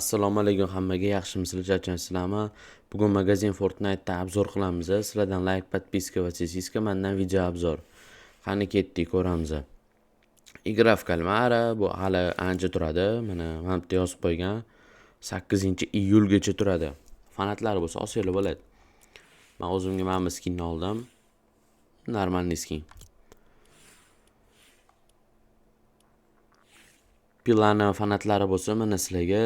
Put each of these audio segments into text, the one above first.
Assalomu alaykum hammaga, yaxshimisizlar, charchaysizlarmi? Bugun magazin Fortnite'da обзор qilamiz. Sizlardan like, подписка va sesiska, mendan video обзор. Qani ketdik, ko'ramiz. Игра в кальмара bu hali ancha turadi. Mana bu yerda yozib qo'ygan. 8-iyulgacha turadi. Fanatlar bo'lsa olsanglar bo'ladi. Men o'zimga mana bu skinni oldim. Нормальный skin. Pilani fanatlari bo'lsa, mana sizlarga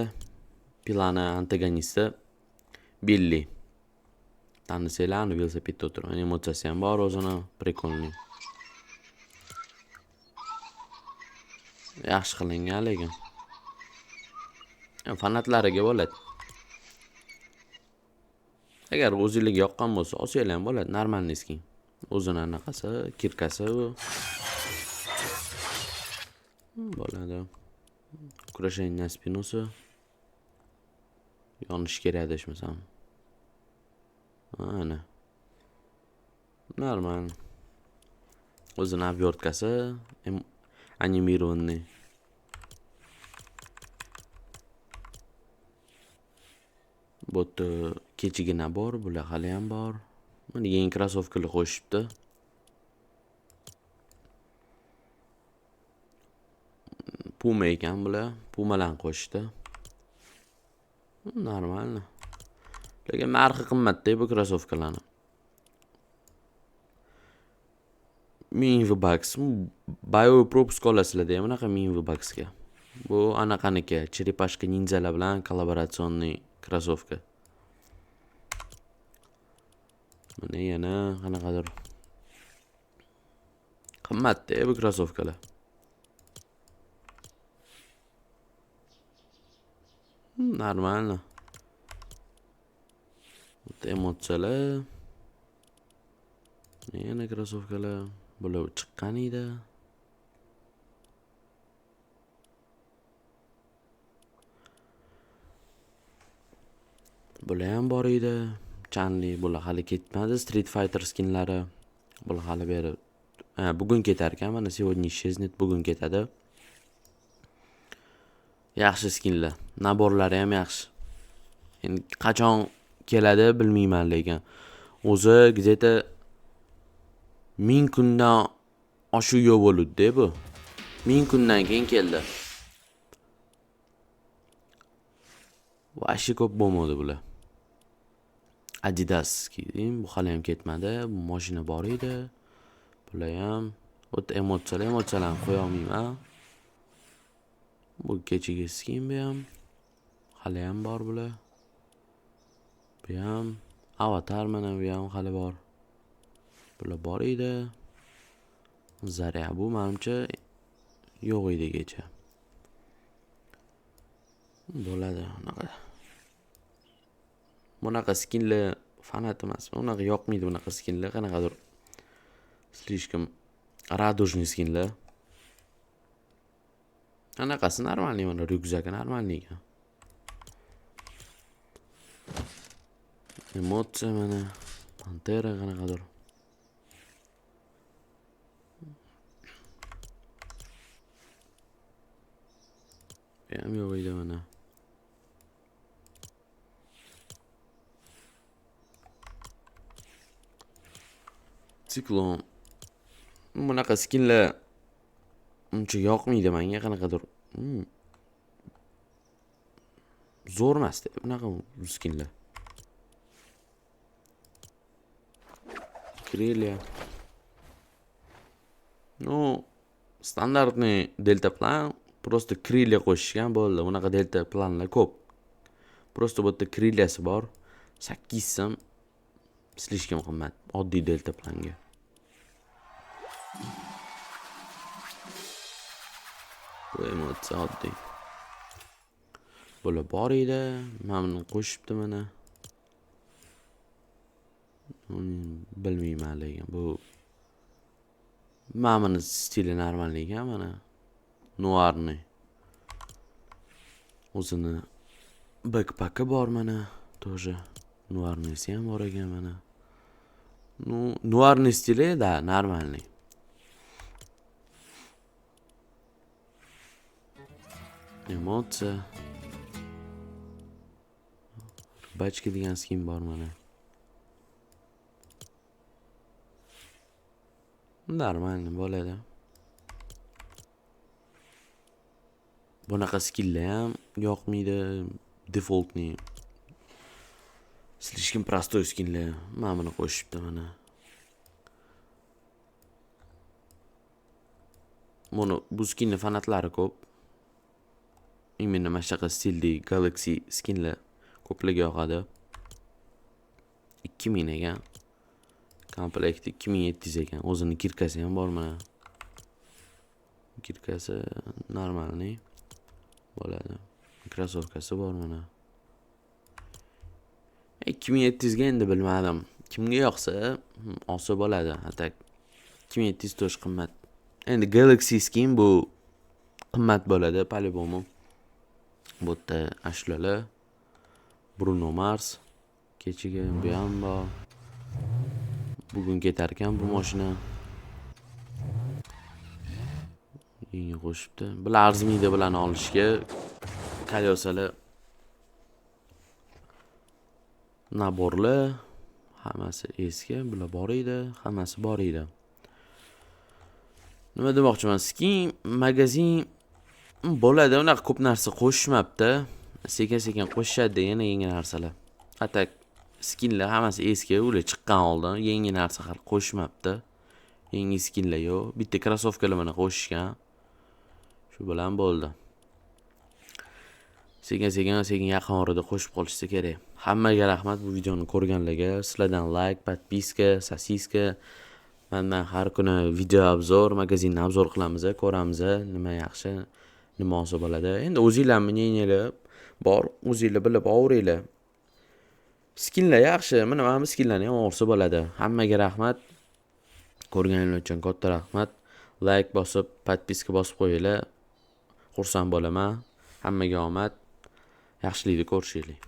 Pilani antagonisti Billy. Tanisanglar, velosipedda o'tirgan, emotsiyasi ham bor o'zini, прикольный. Yaxshi qilingan lekin. Fanatlariga bo'ladi. Agar o'zingizga yoqqan bo'lsa, olsanglar ham bo'ladi, нормальный skin. O'zini anaqasi, kirkasi bu. Bo'ladi. Украшение на спину si. Yonishi kerak adashmasam. Ana. Нормально. O'zini обверткasi анимированный. Bu yerda kechagina bor, bular hali ham bor. Mana yangi krossovkalar qo'shibdi. Puma ekan bular. Pumalarni qo'shishdi. Нормально. Lekin narxi qimmat-da bu krossovkalarni. 1000 V-Bucks. Боевой пропуск olasizlar-da bunaqa 1000 V-Bucksga. Bu anaqaniki, Черепашка ninjalar bilan коллаборационный krossovka. Mana yana qanaqadir qimmat-da bu krossovkalar. Нормально. Bu emotsiyalar. Yana krossovkalar. Bular chiqqan edi. Bular ham bor edi. Chanli bular hali ketmadi. Street Fighter skinlari. Bular hali beri bugun ketar ekan. Mana сегодня исчезнет, bugun ketadi. Yaxshi skinlar. Набор lari ham yaxshi. Endi qachon keladi bilmayman lekin. O'zi где-то 1000 kundan oshiq yo'q bo'ldi-da bu. 1000 kundan keyin keldi. Вообще ko'p bo'lmadi bular. Adidas skin bu hali ham ketmadi. Bu mashina bor edi. Bular ham o'ta emotsiyalar, emotsiyalarni qo'ya olmayman. Bu kechagi skin bu ham. Hali ham bor bular. Bu ham avatar, mana bu ham hali bor. Bular bor edi. Zarya bu menimcha yo'q edi kecha. Bo'ladi unaqa. Bunaqa skinlar fanat emasman. Unaqa yoqmaydi bunaqa skinlar, qanaqadir слишком радужный skinlar. Anaqasi нормальный, mana ryukzaki нормальный ekan. Emotsiya mana Pantera qanaqadir. Bu ham yo'q edi mana. Siklon. Bunaqa skinlar uncha yoqmaydi menga, qanaqadir. Zo'r emas-da bunaqa skinlar. Крылья. Ну, стандартный deltaplan, просто крылья qo'shishgan bo'ldi. Bunaqa deltaplanlar ko'p. Просто bu yerda крылья si bor. 8 so'm слишком qimmat oddiy deltaplanga. Bu emotsiya oddiy. Bular bor edi. Mana buni qo'shibdi mana. Bilmayman lekin bu mana buni stili нормальный ekan mana. Нуарный. O'zini backpack'i bor mana тоже. Нуарный si ham bor ekan mana. Ну, нуарный stili да, нормальный. Emotsiya. Bachka degan skin bor mana. Нормально bo'ladi. Bunaqa skinlar ham yoqmaydi. Defaultni. Слишком простой skinlar. Mana buni qo'shibdi mana. Buni bu skinni fanatlari ko'p. Именно mana shunaqa stilli Galaxy skinlar ko'plarga yoqadi. 2000 ekan. Komplekti 2700 ekan. O'zini kirkasi ham bor mana. Kirkasi normalniy bo'ladi. Krossovkasi bor mana. 2700 ga endi bilmadim. Kimga yoqsa olsa bo'ladi. A tak 2700 to'sh qimmat. Endi Galaxy skin bu qimmat bo'ladi по-любому. Bu yerda ashulalar, Bruno Mars kechaga bu ham bor. Bugun ketar ekan bu mashina. Yangi qo'shibdi. Bular arzimaydi bularni olishga. Kolyosalar, naborlar hammasi eski, bular bor edi, hammasi bor edi. Nima demoqchiman? Skin magazin bo'ladi, unaqa ko'p narsa qo'shishmabdi. Sekin-sekin qo'shishadi yana yangi narsalar. A tak skinlar hammasi eski, ular chiqqan oldin, yangi narsa hali qo'shishmabdi. Yangi skinlar yo'q. Bitta krossovkalar mana qo'shishgan. Shu bilan bo'ldi. Sekin-sekin sekin yaqin orada qo'shib qolishsa kerak. Hammaga rahmat bu videoni ko'rganlarga. Sizlardan like, podpiska, sosiska. Mendan har kuni video obzor, magazinni obzor qilamiz, ko'ramiz, nima yaxshi, nima olsa bo'ladi. Endi o'zinglar мнениyalar bor, o'zinglar bilib olaveringlar. Skinlar yaxshi, mana bu skinlarni ham olsa bo'ladi. Hammaga rahmat. Ko'rganinglar uchun katta rahmat. Like bosib, podpiska bosib qo'yinglar. Xursand bo'laman. Hammaga omad. Yaxshilikda ko'rishaylik.